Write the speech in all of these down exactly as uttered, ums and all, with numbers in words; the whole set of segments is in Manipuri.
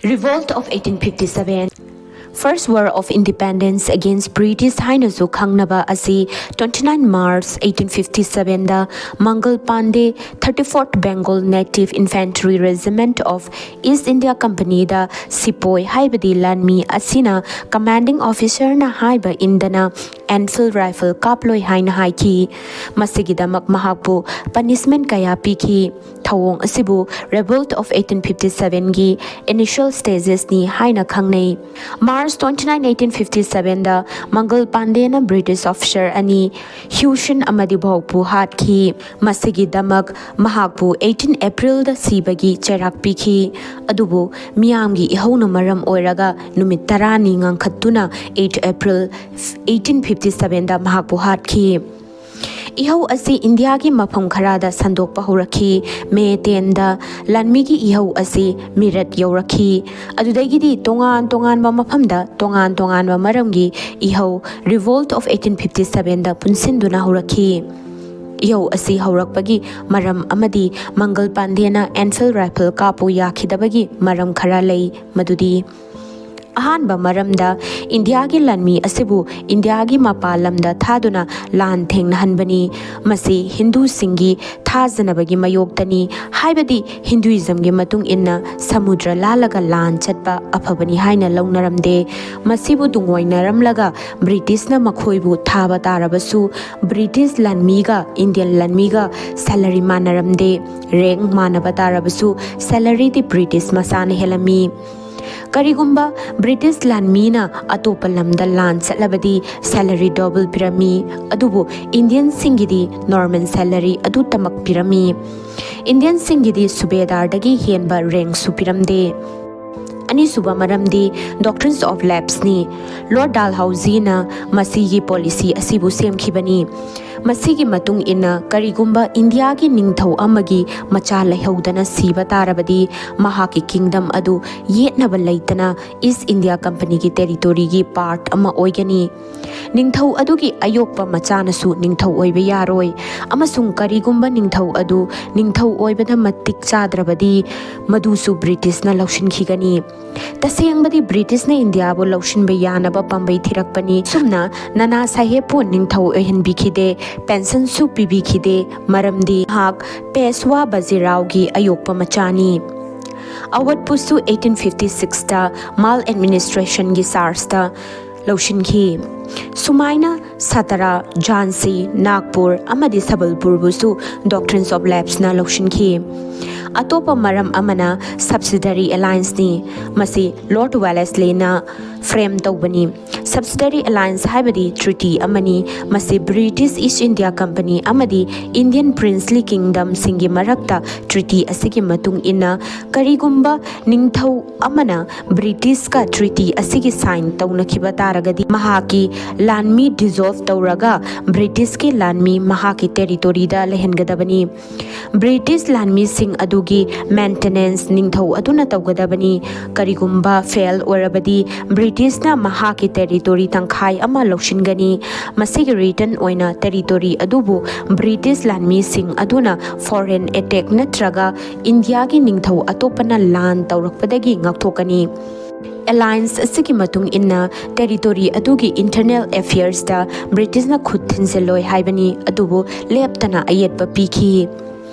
Revolt of eighteen fifty-seven, First War of Independence Against British ꯍꯥꯏꯅꯁꯨ ꯈꯪꯅꯕ ꯑꯁꯤ twenty nine March eighteen fifty seven the Mangal Pandey, thirty fourth Bengal Native Infantry Regiment of East India Company ꯗ ꯁꯤꯄꯣꯏ ꯍꯥꯏꯕꯗꯤ ꯂꯥꯟꯃꯤ ꯑꯁꯤꯅ commanding officer ꯅ ꯍꯥꯏꯕ ꯏꯟꯗꯅ Enfield rifle ꯀꯥꯞꯂꯣꯏ ꯍꯥꯏꯅ ꯍꯥꯏꯈꯤ꯫ ꯃꯁꯤꯒꯤꯗꯃꯛ ꯃꯍꯥꯛꯄꯨ punishment ꯀꯌꯥ ꯄꯤꯈꯤ꯫ ꯊꯧꯑꯣꯡ ꯑꯁꯤꯕꯨ Revolt of eighteen fifty seven ꯒꯤ initial stages ꯅꯤ ꯍꯥꯏꯅ ꯈꯪꯅꯩ꯫ March twenty nine, eighteen fifty seven ꯗ Mangal Pandey ꯅ British officer ꯑꯅꯤ, Hewson ꯑꯃꯗꯤ Bhogpu ꯍꯥꯠꯈꯤ꯫ ꯃꯁꯤꯒꯤꯗꯃꯛ ꯃꯍꯥꯛꯄꯨ eighteen April ꯗ ꯁꯤꯕꯒꯤ ꯆꯩꯔꯥꯛ ꯄꯤꯈꯤ꯫ ꯑꯗꯨꯕꯨ ꯃꯤꯌꯥꯝꯒꯤ ꯏꯍꯧꯅ ꯃꯔꯝ ꯑꯣꯏꯔꯒ ꯅꯨꯃꯤꯠ ꯇꯔꯥꯅꯤ ꯉꯟꯈꯠꯇꯨꯅ eight April eighteen fifty seven ꯗ ꯃꯍꯥꯛꯄꯨ ꯍꯥꯠꯈꯤ꯫ ꯏꯍꯧ ꯑꯁꯤ ꯏꯟꯗꯤꯌꯥꯒꯤ ꯃꯐꯝ ꯈꯔꯗ ꯁꯟꯗꯣꯛꯄ ꯍꯧꯔꯛꯈꯤ꯫ May ten ꯗ ꯂꯥꯟꯃꯤꯒꯤ ꯏꯍꯧ ꯑꯁꯤ ꯃꯤꯔꯠ ꯌꯧꯔꯛꯈꯤ꯫ ꯑꯗꯨꯗꯒꯤꯗꯤ ꯇꯣꯉꯥꯟ ꯇꯣꯉꯥꯟꯕ ꯃꯐꯝꯗ ꯇꯣꯉꯥꯟ ꯇꯣꯉꯥꯟꯕ ꯃꯔꯝꯒꯤ ꯏꯍꯧ Revolt of eighteen fifty seven ꯗ ꯄꯨꯟꯁꯤꯟꯗꯨꯅ ꯍꯧꯔꯛꯈꯤ꯫ ꯏꯍꯧ ꯑꯁꯤ ꯍꯧꯔꯛꯄꯒꯤ ꯃꯔꯝ ꯑꯃꯗꯤ ꯃꯪꯒꯜ ꯄꯥꯟꯗꯦꯅ Enfield rifle ꯀꯥꯞꯄꯨ ꯌꯥꯈꯤꯗꯕꯒꯤ ꯃꯔꯝ ꯈꯔ ꯂꯩ, ꯃꯗꯨꯗꯤ: ꯑꯍꯥꯟꯕ ꯃꯔꯝꯗ, ꯏꯟꯗꯤꯌꯥꯒꯤ ꯂꯥꯟꯃꯤ ꯑꯁꯤꯕꯨ ꯏꯟꯗꯤꯌꯥꯒꯤ ꯃꯄꯥꯟ ꯂꯝꯗ ꯊꯥꯗꯨꯅ ꯂꯥꯟ ꯊꯦꯡꯅꯍꯟꯕꯅꯤ꯫ ꯃꯁꯤ ꯍꯤꯟꯗꯨꯁꯤꯡꯒꯤ ꯊꯥꯖꯅꯕꯒꯤ ꯃꯥꯌꯣꯛꯇꯅꯤ, ꯍꯥꯏꯕꯗꯤ Hinduism ꯒꯤ ꯃꯇꯨꯡ ꯏꯟꯅ ꯁꯃꯨꯗ꯭ꯔ ꯂꯥꯜꯂꯒ ꯂꯥꯟ ꯆꯠꯄ ꯑꯐꯕꯅꯤ ꯍꯥꯏꯅ ꯂꯧꯅꯔꯝꯗꯦ꯫ ꯃꯁꯤꯕꯨ ꯇꯨꯡꯑꯣꯏꯅꯔꯝꯂꯒ British ꯅ ꯃꯈꯣꯏꯕꯨ ꯊꯥꯕ ꯇꯥꯔꯕꯁꯨ, British ꯂꯥꯟꯃꯤꯒ Indian ꯂꯥꯟꯃꯤꯒ salary ꯃꯥꯟꯅꯔꯝꯗꯦ꯫ Rank ꯃꯥꯟꯅꯕ ꯇꯥꯔꯕꯁꯨ, salary ꯗꯤ British ꯃꯁꯥꯅ ꯍꯦꯜꯂꯝꯃꯤ꯫ ꯀꯔꯤꯒꯨꯝꯕ British ꯂꯥꯟꯃꯤꯅ ꯑꯇꯣꯞꯄ ꯂꯝꯗ ꯂꯥꯟ ꯆꯠꯂꯕꯗꯤ, salary double ꯄꯤꯔꯝꯃꯤ, ꯑꯗꯨꯕꯨ Indian ꯁꯤꯡꯒꯤꯗꯤ Norman salary ꯑꯗꯨꯇꯃꯛ ꯄꯤꯔꯝꯃꯤ꯫ Indian ꯁꯤꯡꯒꯤꯗꯤ ꯁꯨꯕꯦꯗꯥꯔꯗꯒꯤ ꯍꯦꯟꯕ rank ꯁꯨ ꯄꯤꯔꯝꯗꯦ꯫ ꯑꯅꯤꯁꯨꯕ ꯃꯔꯝꯗꯤ Doctrines of Lapse ꯅꯤ꯫ Lord Dalhousie ꯅ ꯃꯁꯤꯒꯤ policy ꯑꯁꯤꯕꯨ ꯁꯦꯝꯈꯤꯕꯅꯤ꯫ ꯃꯁꯤꯒꯤ ꯃꯇꯨꯡ ꯏꯟꯅ, ꯀꯔꯤꯒꯨꯝꯕ ꯏꯟꯗꯤꯌꯥꯒꯤ ꯅꯤꯡꯊꯧ ꯑꯃꯒꯤ ꯃꯆꯥ ꯂꯩꯍꯧꯗꯅ ꯁꯤꯕ ꯇꯥꯔꯕꯗꯤ, ꯃꯍꯥꯛꯀꯤ kingdom ꯑꯗꯨ ꯌꯦꯠꯅꯕ ꯂꯩꯇꯅ East India Companyꯒꯤ territoryꯒꯤ part ꯑꯃ ꯑꯣꯏꯒꯅꯤ꯫ ꯅꯤꯡꯊꯧ ꯑꯗꯨꯒꯤ ꯑꯌꯣꯛꯄ ꯃꯆꯥꯅꯁꯨ ꯅꯤꯡꯊꯧ ꯑꯣꯏꯕ ꯌꯥꯔꯣꯏ, ꯑꯃꯁꯨꯡ ꯀꯔꯤꯒꯨꯝꯕ ꯅꯤꯡꯊꯧ ꯑꯗꯨ ꯅꯤꯡꯊꯧ ꯑꯣꯏꯕꯗ ꯃꯇꯤꯛ ꯆꯥꯗ꯭ꯔꯕꯗꯤ, ꯃꯗꯨꯁꯨ ꯕ꯭ꯔꯤꯇꯤꯁꯅ ꯂꯧꯁꯤꯟꯈꯤꯒꯅꯤ꯫ ꯇꯁꯦꯡꯕꯗꯤ ꯕ꯭ꯔꯤꯇꯤꯁꯅ ꯏꯟꯗꯤꯌꯥꯕꯨ ꯂꯧꯁꯤꯟꯕ ꯌꯥꯅꯕ ꯄꯥꯝꯕꯩ ꯊꯤꯔꯛꯄꯅꯤ꯫ ꯑꯁꯨꯝꯅ ꯅꯅꯥ ꯁꯥꯍꯦꯕꯄꯨ ꯅꯤꯡꯊꯧ ꯑꯣꯏꯍꯟꯕꯤꯈꯤꯗꯦ, pensionꯁꯨ ꯄꯤꯕꯤꯈꯤꯗꯦ, ꯃꯔꯝꯗꯤ ꯃꯍꯥꯛ ꯄꯦꯁꯋꯥ ꯕꯖꯤꯔꯥꯎꯒꯤ ꯑꯌꯣꯛꯄ ꯃꯆꯥꯅꯤ꯫ ꯑꯋꯙꯄꯨꯁꯨ eighteen fifty sixꯇ Maladministrationꯒꯤ chargeꯇ ꯂꯧꯁꯤꯟꯈꯤ꯫ ꯁꯨꯃꯥꯏꯅ ꯁꯇꯔꯥ, ꯖꯥꯟꯁꯤ, ꯅꯥꯒꯄꯨꯔ ꯑꯃꯗꯤ ꯁꯕꯜꯄꯨꯔꯕꯨꯁꯨ Doctrines of Lapseꯅ ꯂꯧꯁꯤꯟꯈꯤ꯫ ꯑꯇꯣꯞꯄ ꯃꯔꯝ ꯑꯃꯅ subsidiary allianceꯅꯤ꯫ ꯃꯁꯤ Lord Wellesleyꯅ frame ꯇꯧꯕꯅꯤ꯫ Subsidiary alliance ꯍꯥꯏꯕꯗꯤ treaty ꯑꯃꯅꯤ꯫ ꯃꯁꯤ British East India Company ꯑꯃꯗꯤ Indian Princely Kingdomꯁꯤꯡꯒꯤ ꯃꯔꯛꯇ treaty ꯑꯁꯤꯒꯤ ꯃꯇꯨꯡ ꯏꯟꯅ, ꯀꯔꯤꯒꯨꯝꯕ ꯅꯤꯡꯊꯧ ꯑꯃꯅ ꯕ꯭ꯔꯤꯇꯤꯁꯀ treaty ꯑꯁꯤꯒꯤ sign ꯇꯧꯅꯈꯤꯕ ꯇꯥꯔꯒꯗꯤ, ꯃꯍꯥꯛꯀꯤ ꯂꯥꯟꯃꯤ dissolve ꯇꯧꯔꯒ ꯕ꯭ꯔꯤꯇꯤꯁꯀꯤ ꯂꯥꯟꯃꯤ ꯃꯍꯥꯛꯀꯤ territoryꯗ ꯂꯩꯍꯟꯒꯗꯕꯅꯤ꯫ ꯕ꯭ꯔꯤꯇꯤꯁ ꯂꯥꯟꯃꯤꯁꯤꯡ ꯑꯗꯨꯒꯤ maintenance ꯅꯤꯡꯊꯧ ꯑꯗꯨꯅ ꯇꯧꯒꯗꯕꯅꯤ꯫ ꯀꯔꯤꯒꯨꯝꯕ fail ꯑꯣꯏꯔꯕꯗꯤ, ꯕ꯭ꯔꯤꯇꯤꯁꯅ ꯃꯍꯥꯛꯀꯤ territory ꯇꯪꯈꯥꯏ ꯑꯃ ꯂꯧꯁꯤꯟꯒꯅꯤ꯫ ꯃꯁꯤꯒꯤ return ꯑꯣꯏꯅ territory ꯑꯗꯨꯕꯨ ꯕ꯭ꯔꯤꯇꯤꯁ ꯂꯥꯟꯃꯤꯁꯤꯡ ꯑꯗꯨꯅ foreign attack ꯅꯠꯇ꯭ꯔꯒ ꯏꯟꯗꯤꯌꯥꯒꯤ ꯅꯤꯡꯊꯧ ꯑꯇꯣꯞꯄꯅ ꯂꯥꯟ ꯇꯧꯔꯛꯄꯗꯒꯤ ꯉꯥꯛꯊꯣꯛꯀꯅꯤ꯫ Alliance ꯑꯁꯤꯒꯤ ꯃꯇꯨꯡ ꯏꯟꯅ territory ꯑꯗꯨꯒꯤ internal affairsꯇ ꯕ꯭ꯔꯤꯇꯤꯁꯅ ꯈꯨꯠ ꯊꯤꯟꯖꯤꯜꯂꯣꯏ ꯍꯥꯏꯕꯅꯤ, ꯑꯗꯨꯕꯨ ꯂꯦꯞꯇꯅ ꯑꯌꯦꯠꯄ ꯄꯤꯈꯤ꯫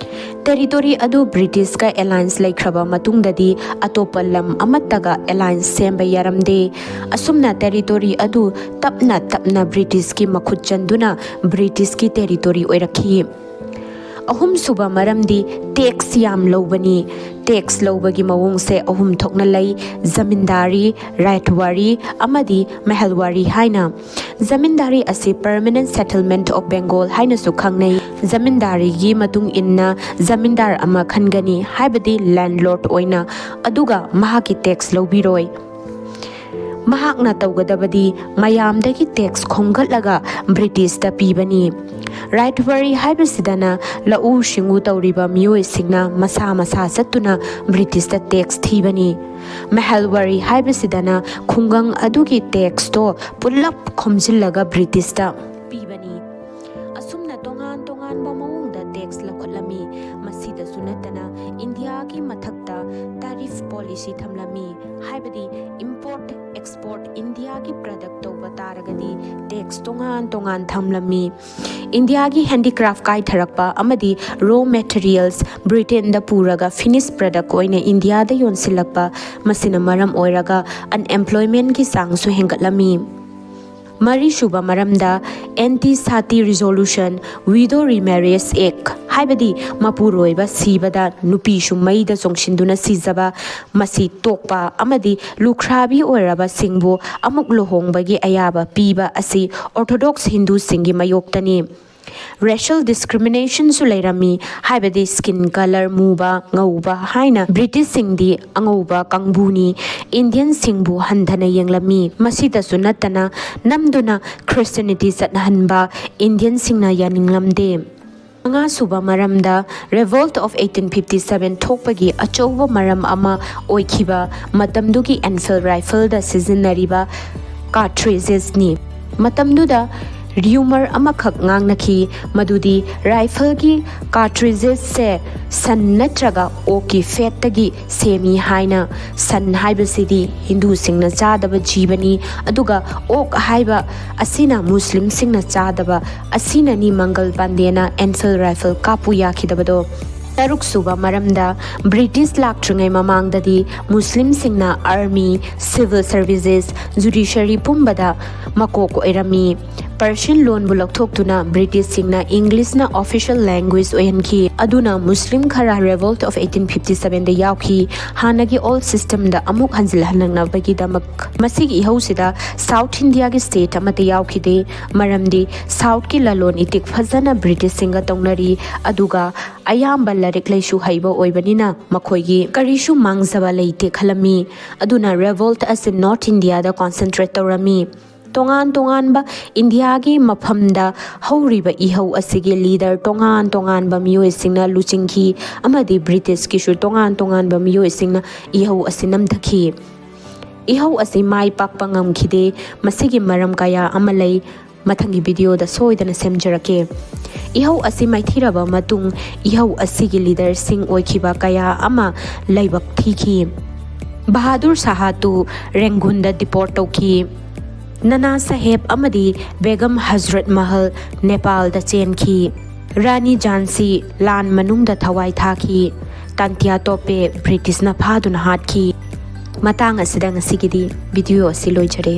Territory ꯑꯗꯨ ꯕ꯭ꯔꯤꯇꯤꯁꯀ alliance ꯂꯩꯈ꯭ꯔꯕ ꯃꯇꯨꯡꯗꯗꯤ, ꯑꯇꯣꯞꯄ ꯂꯝ ꯑꯃꯠꯇꯒ alliance ꯁꯦꯝꯕ ꯌꯥꯔꯝꯗꯦ꯫ ꯑꯁꯨꯝꯅ territory ꯑꯗꯨ ꯇꯞꯅ ꯇꯞꯅ ꯕ꯭ꯔꯤꯇꯤꯁꯀꯤ ꯃꯈꯨꯠ ꯆꯟꯗꯨꯅ ꯕ꯭ꯔꯤꯇꯤꯁꯀꯤ territory ꯑꯣꯏꯔꯛꯈꯤ꯫ ꯑꯍꯨꯝꯁꯨꯕ ꯃꯔꯝꯗꯤ tax ꯌꯥꯝ ꯂꯧꯕꯅꯤ꯫ Tax ꯂꯧꯕꯒꯤ ꯃꯑꯣꯡꯁꯦ ꯑꯍꯨꯝ ꯊꯣꯛꯅ ꯂꯩ: ꯖꯃꯤꯟꯗꯥꯔꯤ, ꯔꯥꯏꯠꯋꯥꯔꯤ ꯑꯃꯗꯤ ꯃꯍꯜꯋꯥꯔꯤ ꯍꯥꯏꯅ꯫ ꯖꯃꯤꯟꯗꯥꯔꯤ ꯑꯁꯤ Permanent Settlement of Bengal ꯍꯥꯏꯅꯁꯨ ꯈꯪꯅꯩ꯫ ꯖꯃꯤꯟꯗꯥꯔꯤꯒꯤ ꯃꯇꯨꯡ ꯏꯟꯅ ꯖꯃꯤꯟꯗꯥꯔ ꯑꯃ ꯈꯟꯒꯅꯤ, ꯍꯥꯏꯕꯗꯤ landlord ꯑꯣꯏꯅ, ꯑꯗꯨꯒ ꯃꯍꯥꯛꯀꯤ tax ꯂꯧꯕꯤꯔꯣꯏ꯫ ꯃꯍꯥꯛꯅ ꯇꯧꯒꯗꯕꯗꯤ ꯃꯌꯥꯝꯗꯒꯤ tax ꯈꯣꯝꯒꯠꯂꯒ ꯕ꯭ꯔꯤꯇꯤꯁꯇ ꯄꯤꯕꯅꯤ꯫ ꯔꯥꯏꯠꯋꯥꯔꯤ ꯍꯥꯏꯕꯁꯤꯗꯅ ꯂꯧꯎ ꯁꯤꯡꯎ ꯇꯧꯔꯤꯕ ꯃꯤꯑꯣꯏꯁꯤꯡꯅ ꯃꯁꯥ ꯃꯁꯥ ꯆꯠꯇꯨꯅ ꯕ꯭ꯔꯤꯇꯤꯁꯇ ꯇꯦꯛꯁ ꯊꯤꯕꯅꯤ꯫ ꯃꯍꯜꯋꯥꯔꯤ ꯍꯥꯏꯕꯁꯤꯗꯅ ꯈꯨꯡꯒꯪ ꯑꯗꯨꯒꯤ ꯇꯦꯛꯁꯇꯣ ꯄꯨꯜꯂꯞ ꯈꯣꯝꯖꯤꯜꯂꯒ ꯕ꯭ꯔꯤꯇꯤꯁꯇ ꯄꯤꯕꯅꯤ꯫ ꯑꯁꯨꯝꯅ ꯇꯣꯉꯥꯟ ꯇꯣꯉꯥꯟꯕ ꯃꯑꯣꯡꯗ ꯇꯦꯛꯁ ꯂꯧꯈꯠꯂꯝꯃꯤ꯫ ꯃꯁꯤꯗꯁꯨ ꯅꯠꯇꯅ ꯏꯟꯗꯤꯌꯥꯒꯤ ꯃꯊꯛꯇ ꯇꯥꯔꯤꯐ ꯄꯣꯂꯤꯁꯤ ꯊꯝꯂꯝꯃꯤ꯫ ꯍꯥꯏꯕꯗꯤ ꯏꯝꯄꯣꯔꯠ ꯑꯦꯛꯁꯄꯣꯔꯠ ꯏꯟꯗꯤꯌꯥꯒꯤ ꯄ꯭ꯔꯗꯛ ꯇꯧꯕ ꯇꯥꯔꯒꯗꯤ ꯇꯦꯛꯁ ꯇꯣꯉꯥꯟ ꯇꯣꯉꯥꯟ ꯊꯝꯂꯝꯃꯤ꯫ ꯏꯟꯗꯤꯌꯥꯒꯤ ꯍꯦꯟꯗꯤꯀ꯭ꯔꯥꯐ ꯀꯥꯏꯊꯔꯛꯄ ꯑꯃꯗꯤ ꯔꯣ ꯃꯦꯇꯔꯤꯌꯦꯜꯁ ꯕ꯭ꯔꯤꯇꯦꯟꯗ ꯄꯨꯔꯒ ꯐꯤꯅꯤꯁ ꯄ꯭ꯔꯗꯛ ꯑꯣꯏꯅ ꯏꯟꯗꯤꯌꯥꯗ ꯌꯣꯟꯁꯤꯜꯂꯛꯄ, ꯃꯁꯤꯅ ꯃꯔꯝ ꯑꯣꯏꯔꯒ ꯑꯟꯑꯦꯝꯄ꯭ꯂꯣꯏꯃꯦꯟꯒꯤ ꯆꯥꯡꯁꯨ ꯍꯦꯟꯒꯠꯂꯝꯃꯤ꯫ ꯃꯔꯤꯁꯨꯕ ꯃꯔꯝꯗ, ꯑꯦꯟꯇꯤ ꯁꯥꯇꯤ ꯔꯤꯖꯣꯂꯨꯁꯟ, ꯋꯤꯗꯣ ꯔꯤꯃꯦꯔꯤꯌꯦꯖ ꯑꯦꯛ, ꯍꯥꯏꯕꯗꯤ ꯃꯄꯨꯔꯣꯏꯕ ꯁꯤꯕꯗ ꯅꯨꯄꯤꯁꯨ ꯃꯩꯗ ꯆꯣꯡꯁꯤꯟꯗꯨꯅ ꯁꯤꯖꯕ, ꯃꯁꯤ ꯇꯣꯛꯄ ꯑꯃꯗꯤ ꯂꯨꯈ꯭ꯔꯥꯕꯤ ꯑꯣꯏꯔꯕꯁꯤꯡꯕꯨ ꯑꯃꯨꯛ ꯂꯨꯍꯣꯡꯕꯒꯤ ꯑꯌꯥꯕ ꯄꯤꯕ ꯑꯁꯤ ꯑꯣꯔꯊꯣꯗꯣꯛꯁ ꯍꯤꯟꯗꯨꯁꯤꯡꯒꯤ ꯃꯥꯌꯣꯛꯇꯅꯤ꯫ ꯔꯦꯁꯤꯌꯦꯜ ꯗꯤꯁꯀ꯭ꯔꯤꯃꯤꯅꯦꯁꯟꯁꯨ ꯂꯩꯔꯝꯃꯤ, ꯍꯥꯏꯕꯗꯤ ꯁ꯭ꯀꯤꯟ ꯀꯂꯔ, ꯃꯨꯕ, ꯉꯧꯕ ꯍꯥꯏꯅ ꯕ꯭ꯔꯤꯇꯤꯁꯁꯤꯡꯗꯤ ꯑꯉꯧꯕ ꯀꯥꯡꯕꯨꯅꯤ, ꯏꯟꯗꯤꯌꯟꯁꯤꯡꯕꯨ ꯍꯟꯊꯅ ꯌꯦꯡꯂꯝꯃꯤ꯫ ꯃꯁꯤꯗꯁꯨ ꯅꯠꯇꯅ ꯅꯝꯗꯨꯅ ꯈ꯭ꯔꯤꯁꯇꯤꯌꯥꯅꯤꯇꯤ ꯆꯠꯅꯍꯟꯕ ꯏꯟꯗꯤꯌꯟꯁꯤꯡꯅ ꯌꯥꯅꯤꯡꯂꯝꯗꯦ꯫ ꯃꯉꯥꯁꯨꯕ ꯃꯔꯝꯗ, Revolt of eighteen fifty seven ꯊꯣꯛꯄꯒꯤ ꯑꯆꯧꯕ ꯃꯔꯝ ꯑꯃ ꯑꯣꯏꯈꯤꯕ ꯃꯇꯝꯗꯨꯒꯤ ꯑꯦꯟꯐꯤꯜ ꯔꯥꯏꯐꯜꯗ ꯁꯤꯖꯤꯟꯅꯔꯤꯕ ꯀꯥꯔꯇ꯭ꯔꯤꯖꯦꯁꯅꯤ꯫ ꯃꯇꯝꯗꯨꯗ ꯔ꯭ꯌꯨꯃꯔ ꯑꯃꯈꯛ ꯉꯥꯡꯅꯈꯤ, ꯃꯗꯨꯗꯤ ꯔꯥꯏꯐꯜꯒꯤ ꯀꯥꯔꯇ꯭ꯔꯤꯖꯦꯁꯁꯦ ꯁꯟ ꯅꯠꯇ꯭ꯔꯒ ꯑꯣꯛꯀꯤ ꯐꯦꯠꯇꯒꯤ ꯁꯦꯝꯃꯤ ꯍꯥꯏꯅ꯫ ꯁꯟ ꯍꯥꯏꯕꯁꯤꯗꯤ ꯍꯤꯟꯗꯨꯁꯤꯡꯅ ꯆꯥꯗꯕ ꯖꯤꯕꯅꯤ, ꯑꯗꯨꯒ ꯑꯣꯛ ꯍꯥꯏꯕ ꯑꯁꯤꯅ ꯃꯨꯁꯂꯤꯝꯁꯤꯡꯅ ꯆꯥꯗꯕ ꯑꯁꯤꯅꯅꯤ ꯃꯪꯒꯜ ꯄꯥꯟꯗꯦꯅ ꯑꯦꯟꯐꯤꯜ ꯔꯥꯏꯐꯜ ꯀꯥꯞꯄꯨ ꯌꯥꯈꯤꯗꯕꯗꯣ꯫ ꯇꯔꯨꯛꯁꯨꯕ ꯃꯔꯝꯗ, ꯕ꯭ꯔꯤꯇꯤꯁ ꯂꯥꯛꯇ꯭ꯔꯤꯉꯩ ꯃꯃꯥꯡꯗꯗꯤ ꯃꯨꯁꯂꯤꯝꯁꯤꯡꯅ ꯑꯥꯔꯃꯤ, ꯁꯤꯚꯤꯜ ꯁꯔꯚꯤꯁꯦꯁ, ꯖꯨꯗꯤꯁꯔꯤ ꯄꯨꯝꯕꯗ ꯃꯀꯣꯛ ꯑꯣꯏꯔꯝꯃꯤ꯫ ꯄꯔꯁꯤꯌꯟ ꯂꯣꯟꯕꯨ ꯂꯧꯊꯣꯛꯇꯨꯅ ꯕ꯭ꯔꯤꯇꯤꯁꯁꯤꯡꯅ ꯏꯪꯂꯤꯁꯅ ꯑꯣꯐꯤꯁꯤꯌꯦꯜ ꯂꯦꯡꯒ꯭ꯋꯦꯖ ꯑꯣꯏꯍꯟꯈꯤ꯫ ꯑꯗꯨꯅ ꯃꯨꯁꯂꯤꯝ ꯈꯔ Revolt of eighteen fifty seven ꯗ ꯌꯥꯎꯈꯤ, ꯍꯥꯟꯅꯒꯤ ꯑꯣꯜ ꯁꯤꯁꯇꯦꯝꯗ ꯑꯃꯨꯛ ꯍꯟꯖꯤꯜꯍꯟꯅꯕꯒꯤꯗꯃꯛ꯫ ꯃꯁꯤꯒꯤ ꯏꯍꯧꯁꯤꯗ ꯁꯥꯎꯠ ꯏꯟꯗꯤꯌꯥꯒꯤ ꯁ꯭ꯇꯦꯠ ꯑꯃꯠꯇ ꯌꯥꯎꯈꯤꯗꯦ, ꯃꯔꯝꯗꯤ ꯁꯥꯎꯠꯀꯤ ꯂꯂꯣꯟ ꯏꯇꯤꯛ ꯐꯖꯅ ꯕ꯭ꯔꯤꯇꯤꯁꯁꯤꯡꯒ ꯇꯧꯅꯔꯤ, ꯑꯗꯨꯒ ꯑꯌꯥꯝꯕ ꯂꯥꯏꯔꯤꯛ ꯂꯥꯏꯁꯨ ꯍꯩꯕ ꯑꯣꯏꯕꯅꯤꯅ ꯃꯈꯣꯏꯒꯤ ꯀꯔꯤꯁꯨ ꯃꯥꯡꯖꯕ ꯂꯩꯇꯦ ꯈꯜꯂꯝꯃꯤ꯫ ꯑꯗꯨꯅ ꯔꯦꯚꯣꯜꯠ ꯑꯁꯤ ꯅꯣꯔꯠ ꯏꯟꯗꯤꯌꯥꯗ ꯀꯣꯟꯁꯦꯟꯇ꯭ꯔꯦꯠ ꯇꯧꯔꯝꯃꯤ꯫ ꯇꯣꯉꯥꯟ ꯇꯣꯉꯥꯟꯕ ꯏꯟꯗꯤꯌꯥꯒꯤ ꯃꯐꯝꯗ ꯍꯧꯔꯤꯕ ꯏꯍꯧ ꯑꯁꯤꯒꯤ ꯂꯤꯗꯔ ꯇꯣꯉꯥꯟ ꯇꯣꯉꯥꯟꯕ ꯃꯤꯑꯣꯏꯁꯤꯡꯅ ꯂꯨꯆꯤꯡꯈꯤ ꯑꯃꯗꯤ ꯕ꯭ꯔꯤꯇꯤꯁꯀꯤꯁꯨ ꯇꯣꯉꯥꯟ ꯇꯣꯉꯥꯟꯕ ꯃꯤꯑꯣꯏꯁꯤꯡꯅ ꯏꯍꯧ ꯑꯁꯤ ꯅꯝꯊꯈꯤ꯫ ꯏꯍꯧ ꯑꯁꯤ ꯃꯥꯏ ꯄꯥꯛꯄ ꯉꯝꯈꯤꯗꯦ꯫ ꯃꯁꯤꯒꯤ ꯃꯔꯝ ꯀꯌꯥ ꯑꯃ ꯂꯩ, ꯃꯊꯪꯒꯤ ꯚꯤꯗꯤꯑꯣꯗ ꯁꯣꯏꯗꯅ ꯁꯦꯝꯖꯔꯛꯀꯦ꯫ ꯏꯍꯧ ꯑꯁꯤ ꯃꯥꯏꯊꯤꯔꯕ ꯃꯇꯨꯡ ꯏꯍꯧ ꯑꯁꯤꯒꯤ ꯂꯤꯗꯔꯁꯤꯡ ꯑꯣꯏꯈꯤꯕ ꯀꯌꯥ ꯑꯃ ꯂꯥꯏꯕꯛ ꯊꯤꯈꯤ꯫ ꯕꯍꯥꯗꯨꯔ ꯁꯥꯍ ꯇꯨ ꯔꯦꯡꯒꯨꯟꯗ ꯗꯤꯄꯣꯔꯠ ꯇꯧꯈꯤ꯫ ꯅꯅꯥ ꯁꯥꯍꯦꯕ ꯑꯃꯗꯤ ꯕꯦꯒꯝ ꯍꯖꯔꯠ ꯃꯍꯜ ꯅꯦꯄꯥꯜꯗ ꯆꯦꯟꯈꯤ꯫ ꯔꯥꯅꯤ ꯖꯥꯟꯁꯤ ꯂꯥꯟ ꯃꯅꯨꯡꯗ ꯊꯋꯥꯏ ꯊꯥꯈꯤ꯫ ꯇꯥꯟꯇꯤꯌꯥ ꯇꯣꯄꯦ ꯕ꯭ꯔꯤꯇꯤꯁꯅ ꯐꯥꯗꯨꯅ ꯍꯥꯠꯈꯤ꯫ ꯃꯇꯥꯡ ꯑꯁꯤꯗ ꯉꯁꯤꯒꯤꯗꯤ ꯚꯤꯗꯤꯑꯣ ꯑꯁꯤ ꯂꯣꯏꯖꯔꯦ꯫